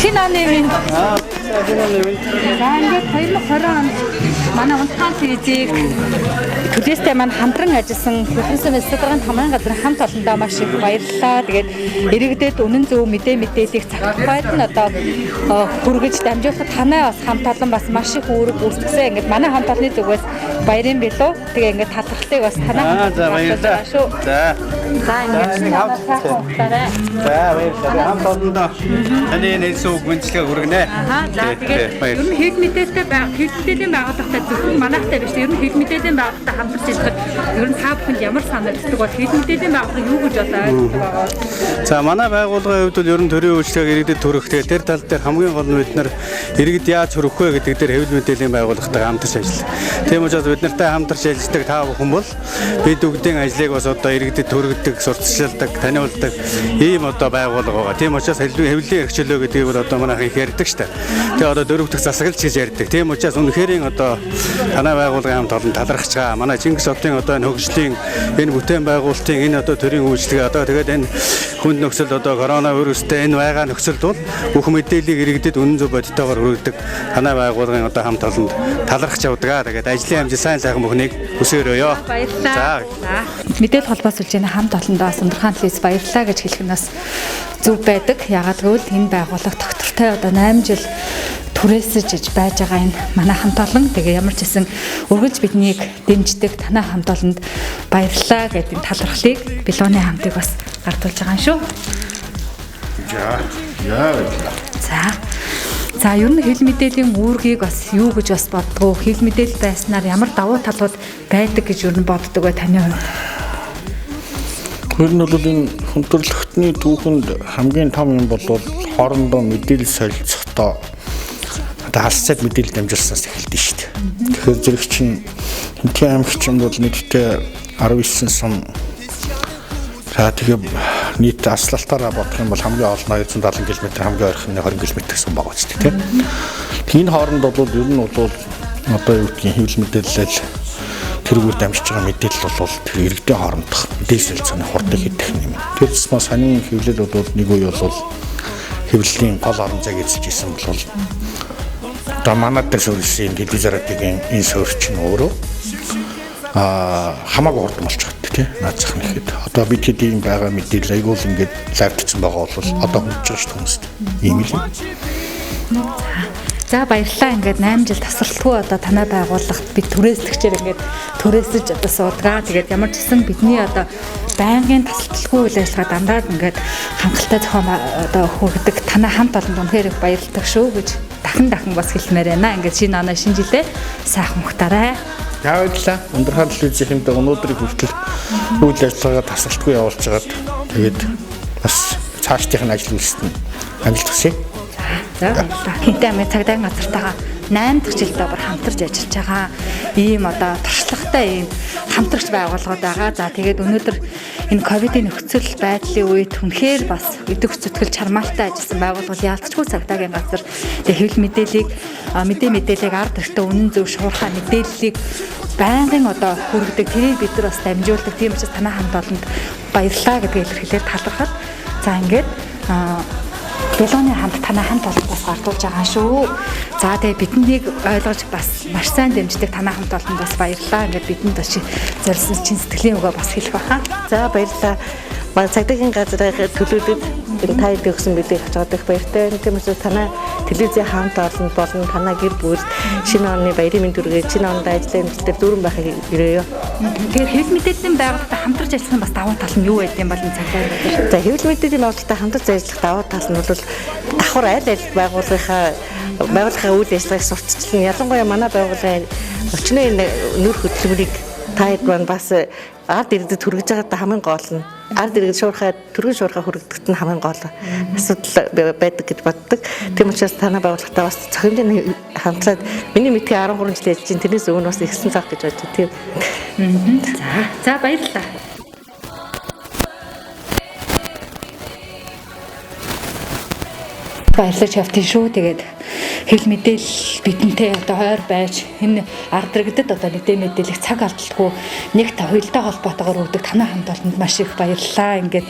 Шинэ оны минь. За, ингээд 2020 онд манай Унтрахан телевизийг төлөөстэй маань хамтран ажилласан Хөлбөмбөгийн судалгааны хамрын газрын хамт олондоо маш их баярлалаа. Тэгээд иргэдэд үнэн зөв мэдээллийг цаг тухайд нь одоо хүргэж дамжуулахад танай бас хамт олон бас маш их үүрэг гүйцэтгсэн. Ингээд манай хамт олонны зүгээс баярын билүү. Тэгээ ингээд талархлыг бас танай хамт За, олонд баярлалаа. шүү. За. За, ингээд За, нэг хамт сайхан хугацаарай. За, баярлалаа. Хамт олондоо таны энэ хэлсэн үг мэндлэгээ хүргэнэ. Аа, за, тэгээд ер нь хэвлэл мэдээлэлтэй хэвлэл мэдээллийн байгууллагатай зөвхөн манайхтай биш, ер нь хэвлэл мэдээллийн байгууллагатай хамтарч ажиллахад ер нь та бүхэнд ямар санагддаг бол, хэвлэл мэдээллийн байгууллага юу гэж одоо ойлгодог байгаа вэ? За, манай байгууллагын хувьд бол ер нь төрийн үйлчлэгийг иргэдэд хүргэх, тэгээд тэр тал дээр хамгийн гол нь бид нар иргэд яаж хүрэх вэ гэдэг дээр хэвлэл мэдээллийн байгууллагатай хамтарч ажилладаг. Тийм учраас бид нартай хамтарч ажилладаг та бүхэн бол бид бүгдийн ажлыг бас одоо иргэдэд хүргэдэг, сурталчилдаг, таниулдаг ийм одоо байгууллага байгаа. Тийм учраас хэвлэлийн эрх чөлөө гэдгийг бол одоо манайхан их ярьдаг штэ. Тэгээ одоо дөрөв дэх засаглалч гэж ярьдаг. Тийм учраас үнэхэрийн одоо танай байгууллагын хамт олон талархаж байгаа. Манай Чингис хотын одоо энэ хөгжлийн, энэ бүтээн байгуулалтын, энэ одоо төрийн үйлчлэгээ, одоо тэгээд энэ хүнд нөхцөлд, одоо коронавирустай энэ байгаа нөхцөлд бол бүх мэдээллийг иргэдэд үнэн зөв бодитойгоор хүргэдэг танай байгууллагын одоо хамт олонд талархаж явдаг. Тэгээд ажлын амжилт, сайн сайхан бүхнийг хүсээрөөё. Баярлалаа. За. За. Мэдээлэл холбоос сүлжээний хамт олондоо бас Ундрахаан телевиз баярлалаа гэж хэлэх нь бас зөв байдаг. Яагаад гэвэл энэ байгууллага тогтвортой одоо 8 жил түрээсэж иж байж байгаа энэ манай хамт олон. Тэгээ ямар ч гэсэн үргэлж биднийг дэмждэг танай хамт олонд баярлалаа гэдэг энэ талархлыг, Билууны хамтыг бас гардуулж байгаа юм шүү. За. Яа баярлалаа. За. За, ер нь хэвлэл мэдээллийн үүргийг бас юу гэж бас боддгоо? Хэвлэл мэдээлэл байснаар ямар давуу талууд байдаг гэж ер нь боддог вэ таны хувьд? Тэр нь бол энэ хүндрэлтний түүхэнд хамгийн том юм бол хоорондоо мэдээлэл солилцохдоо одоо алс цаг мэдээлэл дамжуулснаас эхэлдэг шүү дээ. Тэгэхээр зэрэг чинь Хэнтийн аймагч юм бол нийтдээ 19 сум. За, тэгээ нийт аслалтаараа бодох юм бол хамгийн олон 270 км, хамгийн ойрхон нь 20 км гэсэн байгаа ч тийм. Энэ хооронд бол ер нь бол одоо юу гэдгийг хэвлэл мэдээлэл тэрүүгээр дамжиж байгаа мэдээлэл бол тэр иргэдийн хоорондох мэдээлэл солилцооны хурдыг хийх юм. Тэр тусмаа санийн хэвлэл бол нэг үе бол хэвлэлийн гол орон зайг эзэлж исэн бол одоо манай дээр суурилсан телевиз радиогийн энэ суурь чинь өөрөө хамаагүй хурдан болчиход тий, наад зах нэхэд одоо бид хэдийн байгаа мэдээлэл айгүй л ингээд лайвдсан байгаа бол одоо хүрч байгаа шүү дээ хүмүүст, ийм л юм. За, баярлалаа. Ингээд 8 жил тасралтгүй одоо танай байгууллагт бид түрээслэгчээр ингээд түрээсэж одоо суудаг аа. Тэгээд ямар ч гэсэн бидний одоо байнгын тасралтгүй үйл ажиллагаа дандаа ингээд хангалттай зохион одоо хүргэдэг танай хамт олонд үнэхээр их баярлалаа шүү гэж дахин дахин бас хэлмээр байна. Ингээд шинэ оноо, шинэ жилээ сайхан мухтарай. За, баярлалаа. Ундрахаан телевизийн өнөөдрийг хүртэл үйл ажиллагаа тасралтгүй явуулж байгаад тэгээд бас цаашдынх нь ажил үйлсэд нь амжилт хүсье. За, баярлалаа. Хинтээ аймгийн цагдаагийн газартайгаа 8 дахь жилдээ бүр хамтарч ажиллаж байгаа ийм одоо туршлагатай ийм хамтрагч байгууллагууд байгаа. За, тэгээд өнөөдөр энэ ковидын нөхцөл байдлын үед үнэхээр бас идэвх зүтгэл чармаалтай ажилласан байгууллага яалтчгүй цагдаагийн газар. Тэгээд хэвлэл мэдээллийг мэдээллийг ард тэртээ үнэн зөв шуурхай мэдээллийг байнгын одоо хүргэдэг. Тэрийг бид нар бас дамжуулдаг. Тийм учраас танай хамт олонд баярлалаа гэдгийг илэрхийлээд талархал. За, ингээд Билууны хамт танай хамт олонд бас гардуулж байгаа шүү. За, тэгээ биднийг ойлгож бас маш сайн дэмждэг танай хамт олонд бас баярлалаа. Ингээд бидэнд бас зориулсан чин сэтгэлийн үгээ бас хэлэх баха. За, баярлалаа. Манай цагдаагийн газрыг төлөөлөд энэ та хэд өгсөн мэдээ авч байгаад их баяртай байна. Тийм учраас танай телевизийн хамт олон болон танай гэр бүл шинэ оны баярын мэнд хүргэе. Шинэ онд ажлын амжилтаар дүүрэн байхыг ерөөе. Тэгэхээр хэвлэл мэдээллийн байгууллагатай хамтарч ажиллах нь бас давуу тал нь юу байдаг юм бол энэ цагдаагийн газар? За, хэвлэл мэдээллийн байгууллагатай хамтарч ажиллах давуу тал нь бол давхар аль аль байгууллагынхаа үйл ажиллагааг сурталчилна. Ялангуяа манай байгууллагын өчнөө энэ нүүр хөдөлмөрийг та хэд маань бас ард иргэдэд хүргэж байгаадаа хамгийн гол нь ард иргэд шуурхай, түргэн шуурхай хүргэгдэх нь хамгийн гол асуудал байдаг гэж боддог. Тийм учраас танай байгууллагатай бас цохимжийн хамтраад миний мэдхий 13 жил ажиллаж байна. Тэрнээс өмнө бас ихсэн цаг гэж бодож тийм. За, баярлалаа. Баярлаж явтын шүү. Тэгээд хэвлэл мэдээлэл бидэнтэй одоо ойр байж энэ ард иргэдэд одоо мэдээллийг цаг алдалгүй нэг та хуйлтай холбоотойгоор өгдөг танай хамт олонд маш их баярлалаа. Ингээд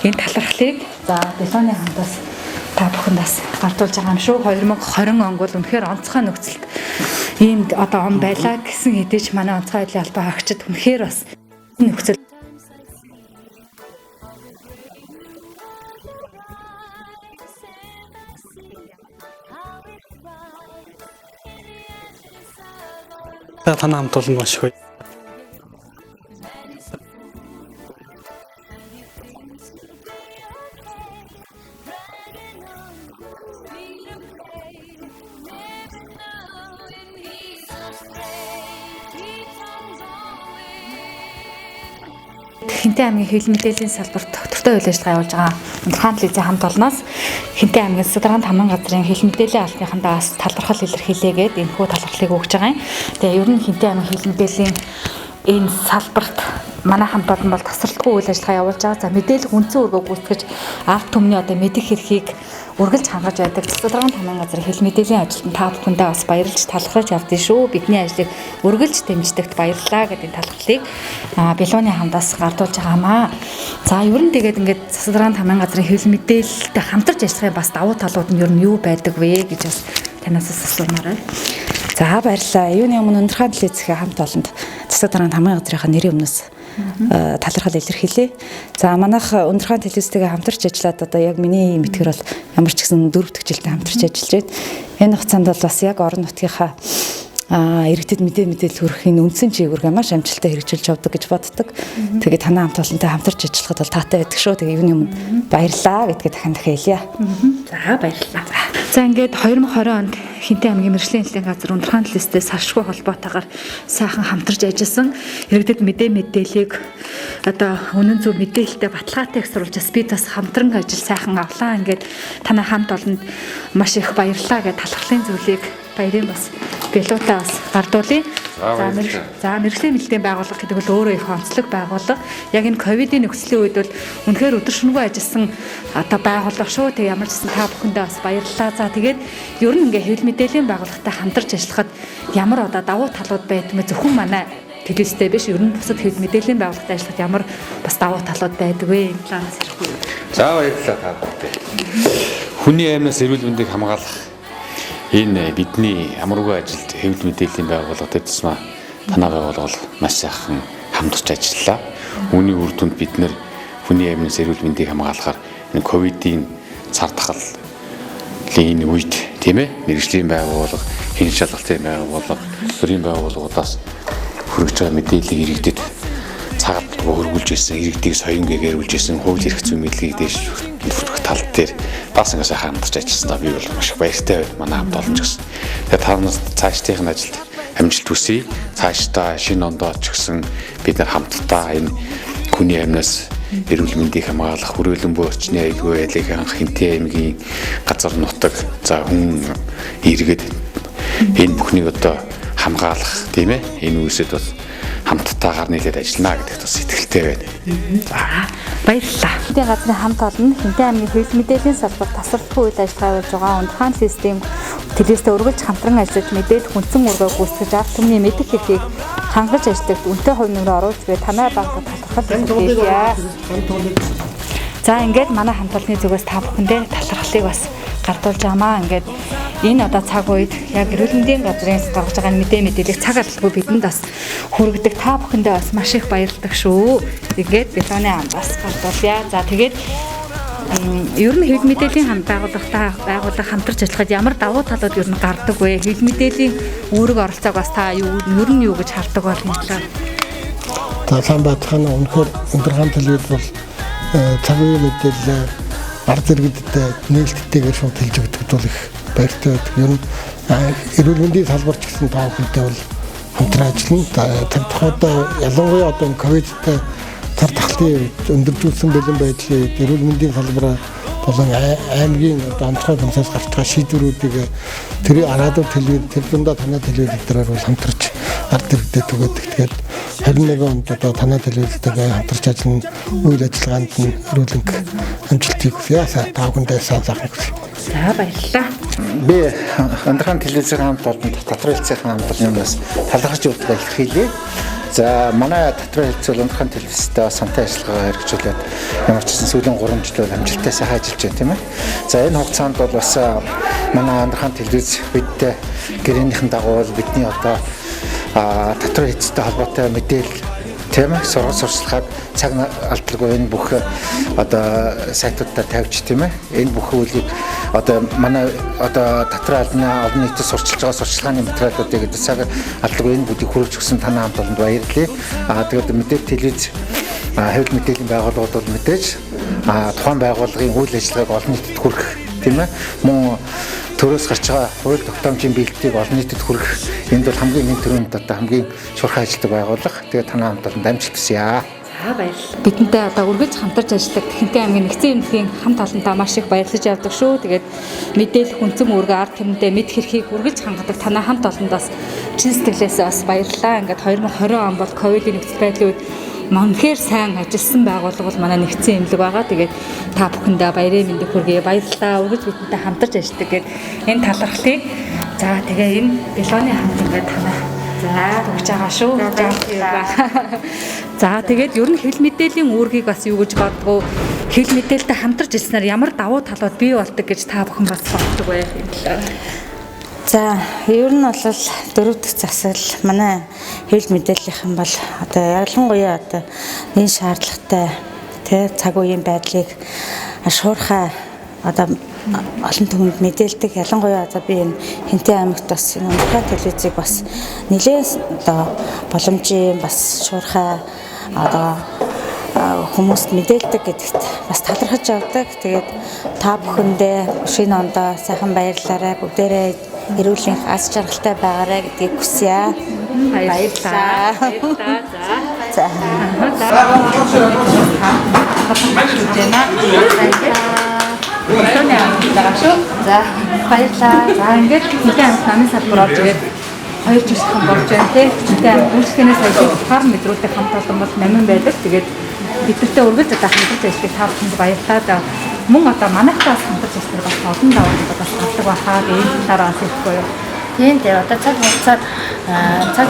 энэ талархлыг, за, Билууны хамтаас та бүхэнд бас гардуулж байгаа юм шүү. 2020 он бол үнэхээр онцгой нөхцөлд ийм одоо он байлаа гэсэн хэдий ч манай онцгой байдлын албан хаагчид үнэхээр бас нөхцөл Танай хамт олон маш их баяр. Хинтээ аймгийн хэвлэл мэдээллийн салбарт доктортой үйл ажиллагаа явуулж байгаа Ундрахаан телевизийн хамт олноос Хинтээ аймгийн Засадарган таман газрын хэвлэл мэдээллийн албаныхандаа бас талархал илэрхийлээгээд энэхүү талархлыг өгч байгаа юм. Тэгээ ер нь Хинтээ аймгийн хэвлэл мэдээллийн энэ салбарт манай хамт олон бол тасралтгүй үйл ажиллагаа явуулж байгаа. За мэдээлэл үндсэн үүргээ гүйцэтгэж ард түмний одоо мэдэх эрхийг үргэлж хангаж байдаг. Засадарган таман газрын хэвлэл мэдээллийн ажилтан та бүхэндээ бас баярлж талархаж явдیں۔ шүү. Бидний ажлыг үргэлж дэмждэгт баярлалаа гэдэг талархлыг Билууны хамтаас гардуулж байгаамаа. За ер нь тэгээд ингээд засадарган таман газрын хэвлэл мэдээлэлтэй хамтарч ажиллахын бас давуу талууд нь ер нь юу байдаг вэ гэж бас танаас асуумаар байна. За баярлалаа. Юуны өмнө Ундрахаан телевизийн хамт олонд засаг даргын тамгын газрынхаа нэрийн өмнөөс талархал илэрхийлье. За манайх Ундрахаан телевизтэйгээ хамтарч ажиллаад одоо яг миний мэтгэр бол ямар ч гэсэн 4 дахь жилдээ хамтарч ажиллаж байна. Энэ хугацаанд бол бас яг орон нутгийнхаа иргэдэд мэдээлэл хүргэхийн үндсэн чиглэлээр маш амжилттай хэрэгжүүлж явдаг гэж боддог. Тэгээд танай хамт олонтой хамтарч ажиллахад бол таатай байдаг шүү. Тэгээд юуны өмнө баярлалаа гэдгээ дахин дахин хэлье. За баярлалаа. За ингээд 2020 онд Хинтээ аймгийн мэргэжлийн хэлтийн газар Ундрахаан телевизтэй салшгүй холбоотойгоор сайхан хамтарч ажилласан. Иргэдэд мэдээллийг одоо үнэн зөв мэдээлэлтэй баталгаатай их сурвалж бас бид бас хамтран ажил сайхан авлаа. Ингээд танай хамт олонд маш их баярлалаа гэж талархлын зүйлийг баярын бас билуутай бас гардуулъя. За мэргэжлийн мэдлэгийн байгууллага гэдэг бол өөрөө их онцлог байгууллага. Яг энэ ковидын нөхцөлийн үед бол үнэхээр өдөр шөнөгүй ажилласан одоо байгууллага шүү. Тэг ямар ч гэсэн та бүхэндээ бас баярлалаа. За тэгээд ер нь ингээ хэвлэл мэдээллийн байгууллагатай хамтарч ажиллахад ямар одоо давуу талууд байдмээ зөвхөн манай телевизтэй биш ер нь бусад хэвлэл мэдээллийн байгууллагатай ажиллахад ямар бас давуу талууд байдаг вэ? Энэ талаас ярих уу? За баярлалаа та бүхэндээ. Хүний амнаас эрүүл мэндийг хамгаалах энэ бидний амаргүй ажилд хэвлэл мэдээллийн байгууллага тэр тусмаа танай байгууллага бол маш сайхан хамтарч ажиллалаа. Үүний үр дүнд бид нэр хүний амнаас эрүүл мэндийг хамгаалахаар энэ ковидын цар тахлын энэ үед тийм мэргэжлийн байгууллага, хэн шалгалтын байгууллага, төрийн байгууллагуудаас хүргэж байгаа мэдээллийг иргэдэд цагаат хөргүүлж ирсэн, иргэдийг соён гэгэрүүлж ирсэн, хууль эрх зүйн мэдлэгийг дээш хүргэх тал дээр бас ингэ сайхан хамтарч ажилласандаа би бол маш их баяртай байна. Манай хамт олон ч гэсэн. Тэгээ та нараас цаашдынх нь ажилд амжилт хүсье. Цаашдаа шинэ ондоо ч гэсэн бид нар хамтдаа энэ хүний амнаас эрүүл мэндийг хамгаалах, хүрээлэн буй орчны аюулгүй байдлыг хангах, Хинтээ аймгийн газар нутаг, за хүн иргэд энэ бүхнийг одоо хамгаалах тийм энэ үйлсэд бас хамтдаа гар нийлээд ажиллана гэдэгт бас итгэлтэй байна. За баярлалаа. Хинтээ газрын хамт олон Хинтээ аймгийн хэвлэл мэдээллийн салбарт тасралтгүй үйл ажиллагаа явуулж байгаа Ундрахаан систем телевизтэй үргэлж хамтран ажиллаж мэдээлэл хүнсэн үүргээ гүйцэтгэж ард түмний мэдэх эрхийг хангаж ажиллагт үнэтэй хувь нэмрээ оруулж буй танай банкд талархал илэрхийлье. За ингээд манай хамт олонны зүгээс та бүхэндээ талархлыг бас гардуулж байгаамаа. Ингээд энэ одоо цаг үед яг эрүүл мэндийн газрын гаргаж байгаа мэдээллийг цаг алдалгүй бидэнд бас хүргэдэг та бүхэндээ бас маш их баярлалаа шүү. Тэгээд Билууны амбас гардуулъя. За тэгээд ер нь хэвлэл мэдээллийн хам байгууллагатай байгууллага хамтарч ажиллахад ямар давуу талууд ер нь гардаг вэ? Хэвлэл мэдээллийн үүрэг оролцоог бас та юу ер нь юу гэж хардаг бол энэ талаар. За сайн байцгаана. Үнэхээр Ундрахаан телевиз бол цаг үеийн мэдээлэл ард иргэдтэй нээлттэйгээр шууд хэлж өгдөг бол их баяртай байдаг. Ер нь эрүүл мэндийн салбар ч гэсэн та бүхэнтэй бол хамтран ажиллана. Тэр тухайдаа ялангуяа одоо энэ ковидтай цар тахлын үед өндөржүүлсэн бэлэн байдлын үед эрүүл мэндийн салбараа болон аймгийн одоо онцгой томсоос гарч байгаа шийдвэрүүдийг тэр радио телевиз тэр дундаа танай телевиз дээрээ бол хамтарч ард иргэдэд түгээдэг. Тэгээд 21 онд одоо танай телевизтэйгээ хамтарч ажиллана. Үйл ажиллагаанд нь эрүүлэнх амжилтыг хүсье. Та бүхэндээ сайн сайхныг хүсье. За баярлалаа. Би Өндөрхаан телевизийн хамт олонд татвар хэлцээний хамт олон бас талархаж явдаг илэрхийлье. За манай татвар хэлцээ бол Өндөрхаан телевизтэй бас хамтын ажиллагаа хэрэгжүүлээд ямар ч гэсэн сүүлийн 3 жил бол амжилттай сайхан ажиллаж байна, тийм ээ. За энэ хугацаанд бол бас манай Өндөрхаан телевиз бидтэй гэрээнийхэн дагуу бол бидний одоо татвар хэлцээтэй холбоотой мэдээлэл, тийм ээ, сургал сурчлагыг цаг алдалгүй энэ бүх одоо сайтуудаар тавьж, тийм ээ, энэ бүх үйлийг одоо манай одоо татвар албаны олон нийтэд сурчилж байгаа сурчлагын материалуудыг одоо цаг алдалгүй энэ бүгдийг хүргэж өгсөн танай хамт олонд баярлалаа. Тэгээд мэдээ телевиз хэвлэл мэдээллийн байгууллагууд бол мэдээж тухайн байгууллагын үйл ажиллагааг олон нийтэд хүргэх, тийм ээ, мөн төрөөс гарч байгаа хууль тогтоомжийн бэлтгийг олон нийтэд хүргэх энд бол хамгийн нэг төрөнд одоо хамгийн шуурхай ажилладаг байгууллага. Тэгээд танай хамт олонд амжилт хүсье. За баярлалаа. Бидэнтэй одоо үргэлж хамтарч ажилладаг Тэхэнтэй аймгийн нэгдсэн эмнэлгийн хамт олонтаа маш их баярлаж явдаг шүү. Тэгээд мэдээлэх үнцэн үүргээ ард түмэндээ мэд хэрхийг үргэлж хангадаг танай хамт олонд бас чин сэтгэлээсээ бас баярлалаа. Ингээд 2020 он бол ковидын нөхцөл байдлын үед үнэхээр сайн ажилласан байгууллага бол манай нэгдсэн эмнэлэг байгаа. Тэгээд та бүхэндээ баярын мэндийг хүргэе. Баярлалаа. Үргэлж бидэнтэй хамтарч ажилладаг гээд энэ талархлыг за тэгээ энэ Белоны хамт ингээд танай за өгч байгаа шүү. За тэгээд ер нь хэл мэдээллийн үүргийг бас юу гэж боддгоо, хэл мэдээлэлтэй хамтарч ажилласнаар ямар давуу талууд бий болдог гэж та бүхэн бас боддог байх юм лээ. За ер нь бол дөрөв дэх засал манай хэвлэл мэдээллийнхэн бол одоо ялангуяа одоо энэ шаардлагатай тэ цаг үеийн байдлыг шуурхай одоо олон түмэнд мэдээлдэг. Ялангуяа одоо би энэ Хэнтэй аймагт бас энэ Өндөрхаан телевизийг бас нэлээд одоо боломжийн бас шуурхай одоо хүмүүст мэдээлдэг гэдэгт бас талархаж явдаг. Тэгээд та бүхэндээ шинэ ондоо сайхан баярлалаарай. Бүгдээрээ эрүүлэнх аз жаргалтай байгаарай гэдгийг хүсье. Баярлалаа. За. За баярлалаа. За ингээд Хэнтэй аймагт намын салбар орж ирээд 2 жил болж байна тий. Хэнтэй аймаг үйлчлэгээний соёлыг утгаар мэдрүүлэх хамт олон бол намын байдаг. Тэгээд бидэртэй үргэлж одоо хамтарч ажилладаг та бүхэнд баярлалаа. За мөн одоо манайхтай бас хамтарч ажилладаг бас олон давуу талууд бас гардаг байхаа. Энэ талаараа бас хэлэхгүй юу? Тийм дээ. Одоо цаг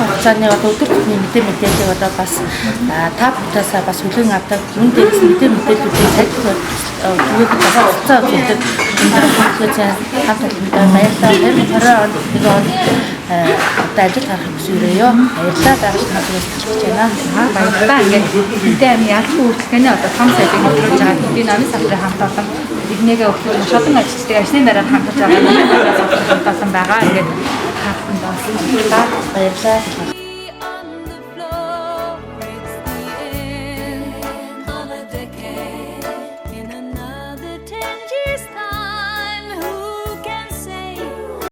хугацааны одоо өдөр тутмын мэдээ мэдээллийг одоо бас та бүхнээсээ бас хүлээн авдаг. Юун дээрээс мэдээ мэдээллүүдийг цаг түгээхэд бас хугацаа өгдөг. Өндөр хөгжлийн хамт олондоо баярлалаа. 2020 онд нэг он одоо ажил гаргах хүс өрөөё. Баярлалаа. Дараагийн хамтлагаас талархаж байна. Баярлалаа. Ингээд Хэнтэй аймгийн ялцгүй үйлчлэгээний одоо том соёлыг нэвтрүүлж байгаа Хэнтэй намын салбарын хамт олон игнэгээ өгсөн маш олон ажилчдыг ажлын байраар хамтарч байгаа хамт олон байгаа. Ингээд та бүхэнд бас баярлалаа.